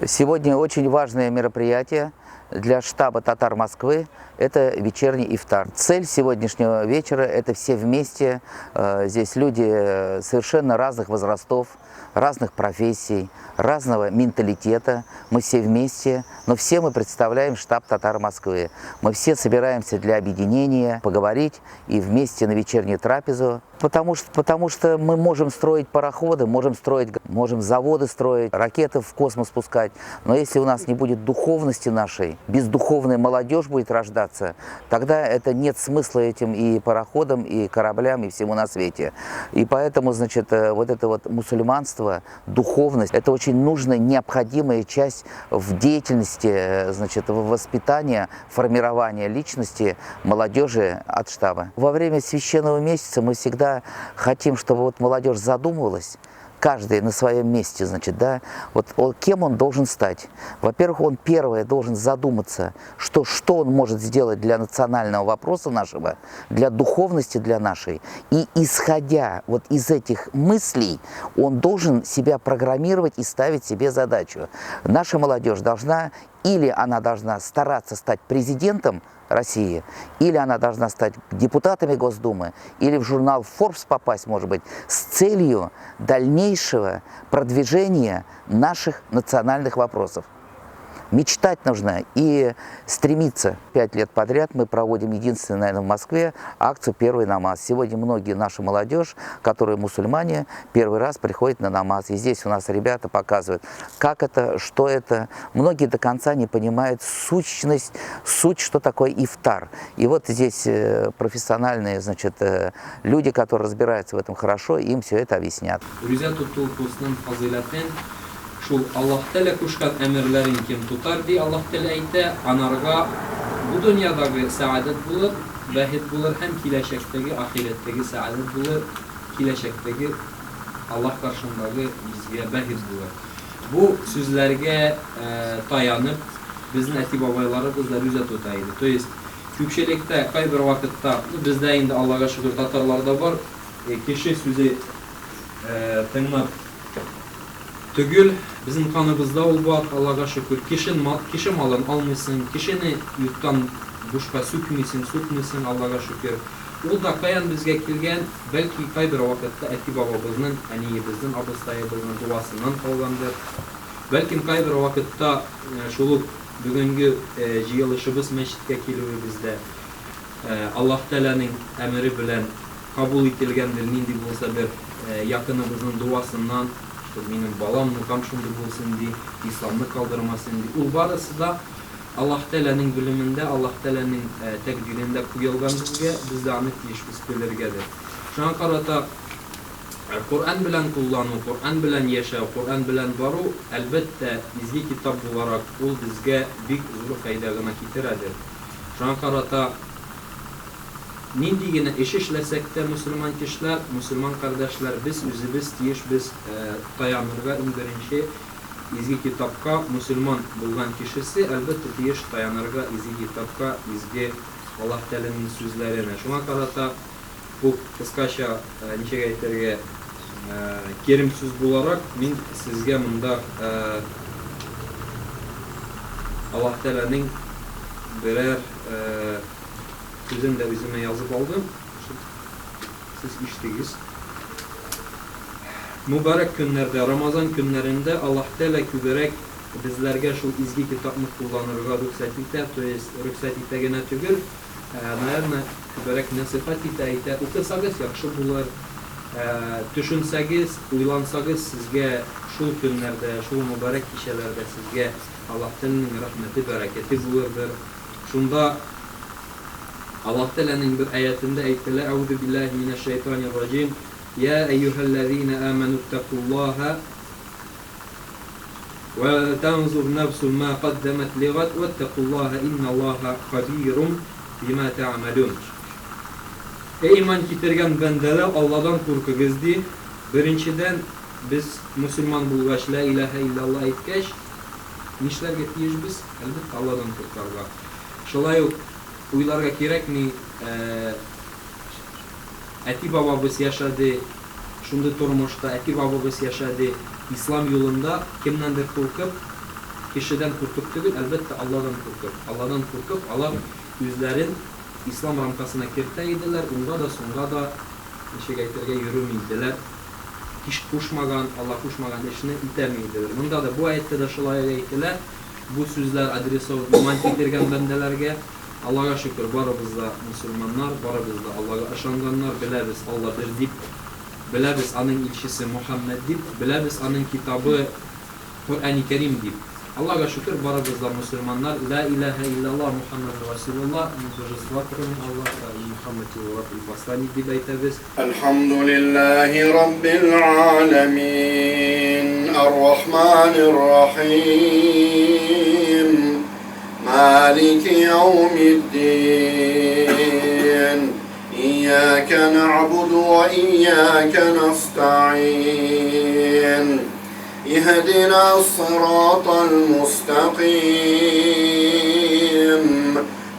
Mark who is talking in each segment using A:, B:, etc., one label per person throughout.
A: Сегодня очень важное мероприятие для штаба «Татар Москвы» – это вечерний ифтар. Цель сегодняшнего вечера – это все вместе. Здесь люди совершенно разных возрастов, разных профессий, разного менталитета. Мы все вместе, но все мы представляем штаб «Татар Москвы». Мы все собираемся для объединения, поговорить и вместе на вечернюю трапезу. Потому что мы можем строить пароходы, можем строить, можем заводы строить, ракеты в космос пускать. Но если у нас не будет духовности нашей, бездуховная молодежь будет рождаться, тогда это нет смысла этим и пароходам, и кораблям, и всему на свете. И поэтому, значит, вот это вот мусульманство, духовность, это очень нужная, необходимая часть в деятельности, значит, в воспитании, формирования личности молодежи от штаба. Во время священного месяца мы всегда хотим, чтобы вот молодежь задумывалась, каждый на своем месте, значит, да, вот кем он должен стать. Во-первых, он первое должен задуматься, что он может сделать для национального вопроса нашего, для духовности для нашей. И исходя вот из этих мыслей, он должен себя программировать и ставить себе задачу. Наша молодежь должна или она должна стараться стать президентом России, или она должна стать депутатами Госдумы, или в журнал Forbes попасть, может быть, с целью дальнейшего продвижения наших национальных вопросов. Мечтать нужно и стремиться. 5 лет подряд мы проводим единственную, наверное, в Москве акцию «Первый намаз». Сегодня многие наша молодежь, которые мусульмане, первый раз приходят на намаз. И здесь у нас ребята показывают, как это, что это. Многие до конца не понимают сущность, суть, что такое ифтар. И вот здесь профессиональные, значит, люди, которые разбираются в этом хорошо, им все это объяснят.
B: Руза тоту постның фазыйләтен шул Аллаһ Тәгалә кушкан әмерләрен кем тотар ди Аллаһ Тәгалә әйтә, анарга бу дөньядагы сәгадәт булыр, бәхет булыр һәм киләчәктәге ахирәттәге сәгадәт булыр, киләчәктәге Аллаһ каршындагы безгә бәхет булыр. Бу сүзләргә таянып безнең әти бабайларыбыз да руза тота иде. То есть күпчелектә кайбер вакытта, ну, бездә инде Аллага шөкер татарларда бар, кеше сүзе тыңлап түгел, безнең каныбызда ул бар, Аллага шөкер. Кеше малын алмыйсың, кешене юктан бушка сүкмисең, сукмыйсың, Аллага шөкер. Ул да каян безгә килгән, бәлки кайбер вакытта әти бабабызның, әниебезнең, абыстаебызның дуасыннан калгандыр. Бәлкем кайбер вакытта шул ук бүгенге җыелышыбыз мәчеткә килүебездә Аллаһ Тәгаләнең әмере белән кабул ителгәндер нинди булса бер якыныбызның дуасыннан, что минем балам мукам шундый булсын ди, исламны калдырмасын ди. Ул барысы да Аллаһ Тәгаләнең белемендә, Аллаһ Тәгаләнең тәкъдирендә куелган безгә, без дә аны тиешбез белергәдер. Шуңа карата Коръән белән куллану, Коръән белән яшәү, Коръән белән бару, әлбәттә, изге китап буларак ул безгә бик зур файда гына китерәдер. Шуңа карата нинди генә эш эшләсәк тә мөселман кешеләр, мөселман кардәшләр, без үзебез тиешбез таянырга иң беренче изге китапка, мөселман булган кешесе, әлбәттә, тиеш таянырга изге китапка, изге Аллаһ Тәгаләнең сүзләренә. Шуңа карата бу кыскача ничек әйтергә керем сүз буларак мин сезгә монда Аллаһ Тәгаләнең берәр сүзен дә үземә язып алдым. Сез ишетегез. Мөбарәк көннәрдә, Рамазан көннәрендә Аллаһ Тәгалә күбрәк безләргә шул изге китапны кулланырга рөхсәт итә, то есть рөхсәт итә генә түгел, наверное, күбрәк нәсыйхәт итә, әйтә, укысагыз яхшы булыр, төшенсәгез, уйлансагыз сезгә шул көннәрдә, шул мөбарәк кичәләрдә сезгә Аллаһ Тәгаләнең рәхмәте, бәрәкәте булырдыр. Шунда Аллаһ Тәгаләнең бер аятендә әйтелә, Әүзү биллаһи минәш шайтанир раҗим, Я әйюһәлләзина амәнүттәкуллаһа вә танзур нәфсун ма каддәмәт лигад вәттәкуллаһа инналлаһа хабирун бима тәгъмәлүн. Эй иман китергән бәндәләр, Алладан куркыгыз, ди. Беренчедән, без мөселман булгач, лә иләһә илляллаһ әйткәч, нишләргә тиешбез? Әлбәттә, Алладан куркарга. Шулай ук уйларга кирәкми, әти-бабабыз яшәде шундый тормышта, әти-бабабыз яшәде ислам юлында, кемнәндер куркып, Кешедән куркып түгел, әлбәттә, Алладан куркып. Алладан куркып, алар үзләрен ислам рамкасына кертә иделәр, уңга да, сулга да, ничек әйтергә, йөреми иделәр. Киш кушмаган, Алла кушмаган эшне үтәми иделәр. Монда да, бу аятьтә дә шулай ук әйтелә. Бу сүзләр адресован иман китергән бәндәләргә. Аллага шөкер, барыбыз да мөселманнар, барыбыз да Аллага ышанганнар, беләбез, Алла бер дип, беләбез, аның илчесе Мөхәммәд дип, беләбез, аның китабы Коръәни Кәрим дип. Аллага шөкер, барыбыз да мөселманнар, Лә иләһә илляллаһ Мухаммәдүр Расүлуллаһ, нет божества, кроме Аллаха, и Мухаммәд его раб и посланник дип әйтәбез.
C: Әлхәмдүлилләһи раббил галәмин, ар-рахманир рахим, малики яумиддин, ияка нәгъбуду ва ияка нәстәгыйн. Иһдина ссиратал мустакыйм,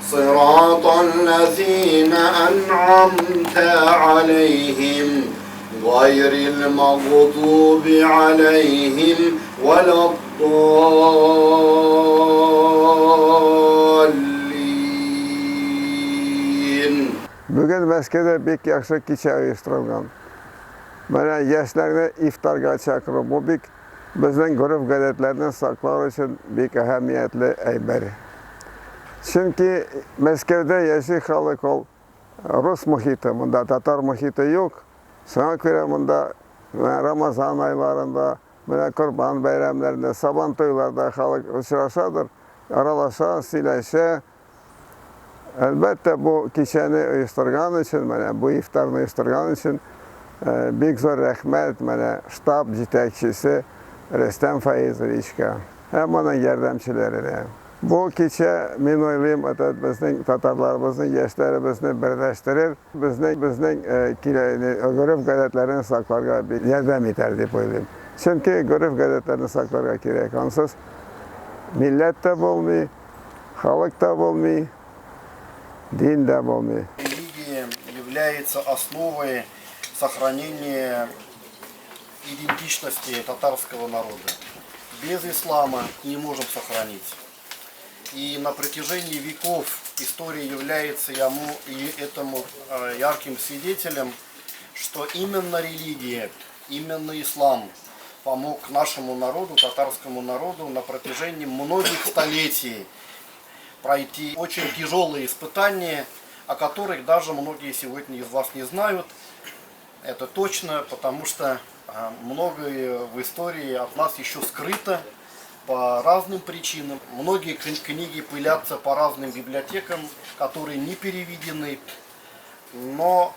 C: сиратал ләзина ән'амтә аләйһим, гайрил магъдуби аләйһим вәләддаллин.
D: Бүген Мәскәүдә бик яхшы кичә оештырылган. Менә яшьләрне ифтарга чакыру, бу бик безнең гореф-гадәтләрне саклау өчен бик әһәмиятле әйбер. Чөнки Мәскәүдә яши халык ул рус мохиты, монда татар мохиты юк. Шуңа күрә монда Рамазан айларында, менә Корбан бәйрәмнәрендә, Сабантуйларда халык очрашадыр, аралаша, сөйләшә. Әлбәттә, бу кичәне оештырган өчен, менә бу ифтарны оештырган өчен бик зур рәхмәт менә штаб җитәкчесе Рөстәм Фаизовичка һәм аның ярдәмчеләренә. Бу кичә, мин уйлыйм, это безнең татарларыбызны, яшьләребезне берләштерер, безнең безнең гореф-гадәтләрне сакларга бик ярдәм итәр дип уйлыйм. Чөнки гореф-гадәтләрне сакларга кирәк, ансыз милләт тә булмый, Халык та булмый, дин дә булмый.
C: Религия является основой сохранения идентичности татарского народа. Без ислама не можем сохранить. И на протяжении веков история является ему и этому ярким свидетелем, что именно религия, именно ислам помог нашему народу, татарскому народу на протяжении многих столетий пройти очень тяжелые испытания, о которых даже многие сегодня из вас не знают. Это точно, потому что многое в истории от нас еще скрыто по разным причинам. Многие книги пылятся по разным библиотекам, которые не переведены. Но,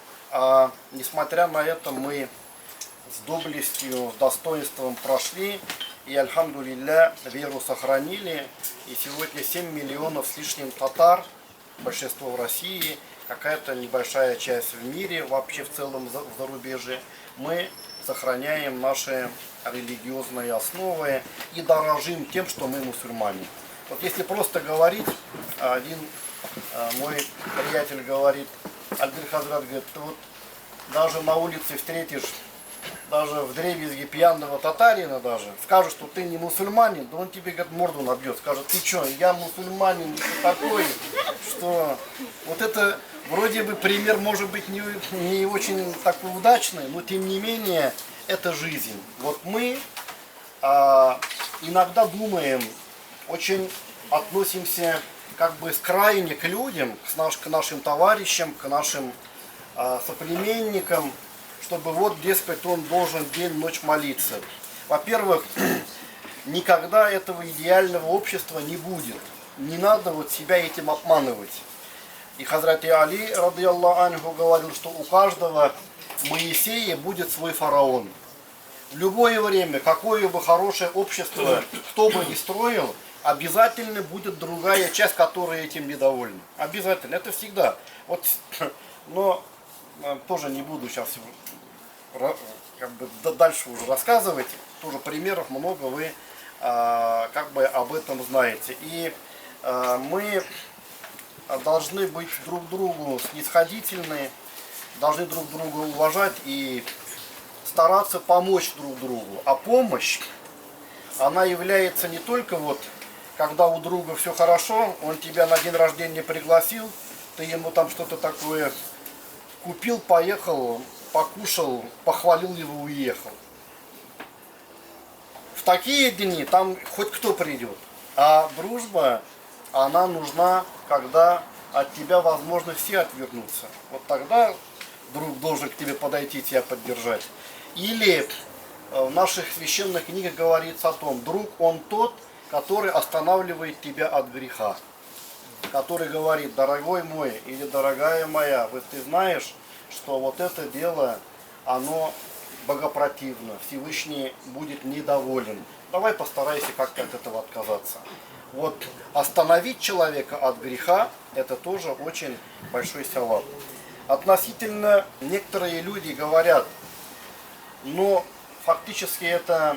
C: несмотря на это, мы с доблестью, с достоинством прошли и, альхамдулилля, веру сохранили. И сегодня 7 миллионов с лишним татар, большинство в России, какая-то небольшая часть в мире, вообще в целом в зарубежье. Мы сохраняем наши религиозные основы и дорожим тем, что мы мусульмане. Вот если просто говорить, один мой приятель говорит, Альбир Хазрат говорит, ты вот даже на улице встретишь, даже в дребезге пьяного татарина даже, скажешь, что ты не мусульманин, да он тебе, говорит, морду набьет, скажет, ты чё, я мусульманин, ты такой, что вот это вроде бы пример может быть не очень такой удачный, но тем не менее это жизнь. Вот мы иногда думаем, очень относимся как бы крайне к людям, к нашим товарищам, к нашим соплеменникам, чтобы вот, дескать, он должен день-ночь молиться. Во-первых, никогда этого идеального общества не будет. Не надо вот себя этим обманывать. И Хазрат Али, радыяллаху анху, говорил, что у каждого Моисея будет свой фараон. В любое время, какое бы хорошее общество кто бы ни строил, обязательно будет другая часть, которая этим недовольна. Обязательно, это всегда. Вот, но тоже не буду сейчас как бы дальше уже рассказывать. Тоже примеров много, вы как бы об этом знаете. И мы должны быть друг другу снисходительны, должны друг друга уважать и стараться помочь друг другу. А помощь, она является не только вот Когда у друга все хорошо, он тебя на день рождения пригласил, ты ему там что-то такое купил, поехал, покушал, похвалил его, уехал. В такие дни там хоть кто придет. А дружба, она нужна, когда от тебя, возможно, все отвернутся. Вот тогда друг должен к тебе подойти, тебя поддержать. Или в наших священных книгах говорится о том, друг он тот, который останавливает тебя от греха. Который говорит: «Дорогой мой» или «дорогая моя, вот ты знаешь, что вот это дело, оно богопротивно, Всевышний будет недоволен. Давай постарайся как-то от этого отказаться». Вот остановить человека от греха, это тоже очень большой савап. Относительно некоторые люди говорят, но фактически это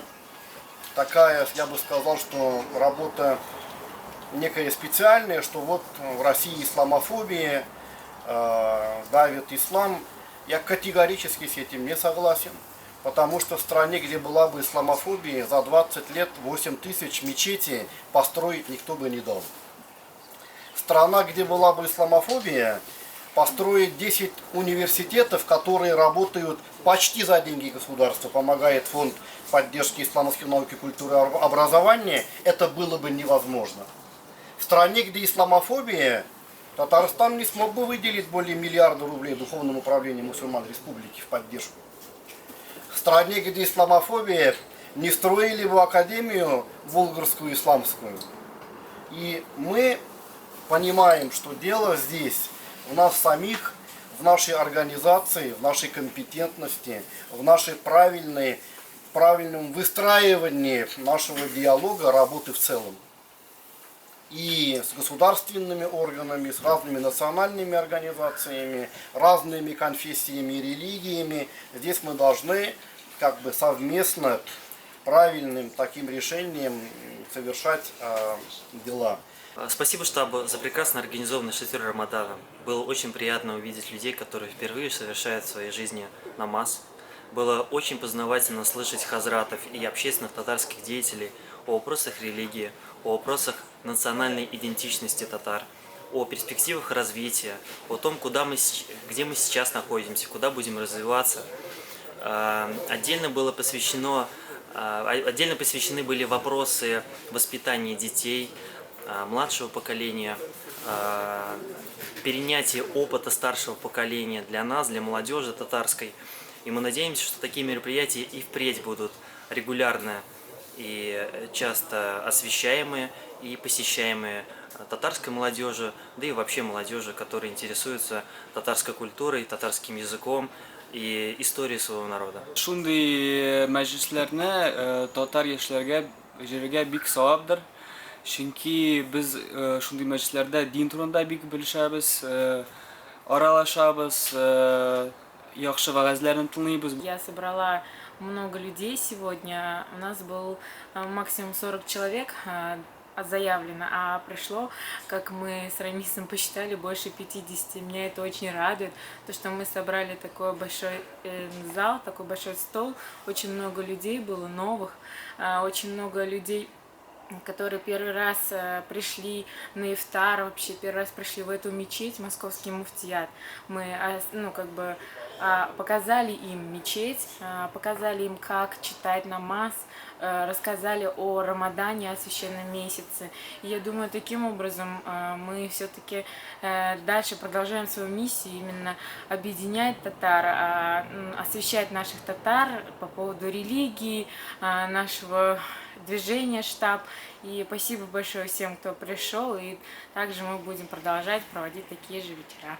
C: такая, я бы сказал, что работа некая специальная, что вот в России исламофобия, давит ислам. Я категорически с этим не согласен, потому что в стране, где была бы исламофобия, за 20 лет 8 тысяч мечетей построить никто бы не дал. Страна, где была бы исламофобия, построить 10 университетов, которые работают почти за деньги государства, помогает фонд поддержки исламской науки, культуры и образования, это было бы невозможно. В стране, где исламофобия, Татарстан не смог бы выделить более миллиарда рублей Духовному управлению мусульман республики в поддержку. В стране, где исламофобия, не строили бы академию Булгарскую исламскую. И мы понимаем, что дело здесь в нас самих, в нашей организации, в нашей компетентности, в нашей правильном выстраивании нашего диалога, работы в целом. И с государственными органами, с разными национальными организациями, разными конфессиями и религиями. Здесь мы должны как бы совместно правильным таким решением совершать дела.
E: Спасибо штабу за прекрасно организованный шатер Рамадана. Было очень приятно увидеть людей, которые впервые совершают в своей жизни намаз. Было очень познавательно слышать хазратов и общественных татарских деятелей о вопросах религии, о вопросах национальной идентичности татар, о перспективах развития, о том, где мы сейчас находимся, куда будем развиваться. Отдельно посвящены были вопросы воспитания детей, младшего поколения, перенятия опыта старшего поколения для нас, для молодежи татарской. И мы надеемся, что такие мероприятия и впредь будут регулярно и часто освещаемые и посещаемые татарской молодежью, да и вообще молодежи, которая интересуется татарской культурой, татарским языком и историей своего народа.
F: Шундый мәҗлесләрне татар яшьләргә йөрергә бик саваптыр. Чөнки без шундый мәҗлесләрдә дин турында бик белешәбез, аралашабыз, яхшы вәгазьләрне тыңлыйбыз.
G: Я собрала много людей сегодня. У нас был максимум 40 человек заявлено, а пришло, как мы с Рамисом посчитали, больше 50. Меня это очень радует, то, что мы собрали такой большой зал, такой большой стол. Очень много людей было новых, очень много людей, которые первый раз пришли на ифтар, вообще первый раз пришли в эту мечеть, Московский муфтият. Мы, ну, как бы показали им мечеть, показали им, как читать намаз, рассказали о Рамадане, о священном месяце. И я думаю, таким образом мы все-таки дальше продолжаем свою миссию, именно объединять татар, освещать наших татар по поводу религии, нашего движения «Штаб». И спасибо большое всем, кто пришел. И также мы будем продолжать проводить такие же вечера.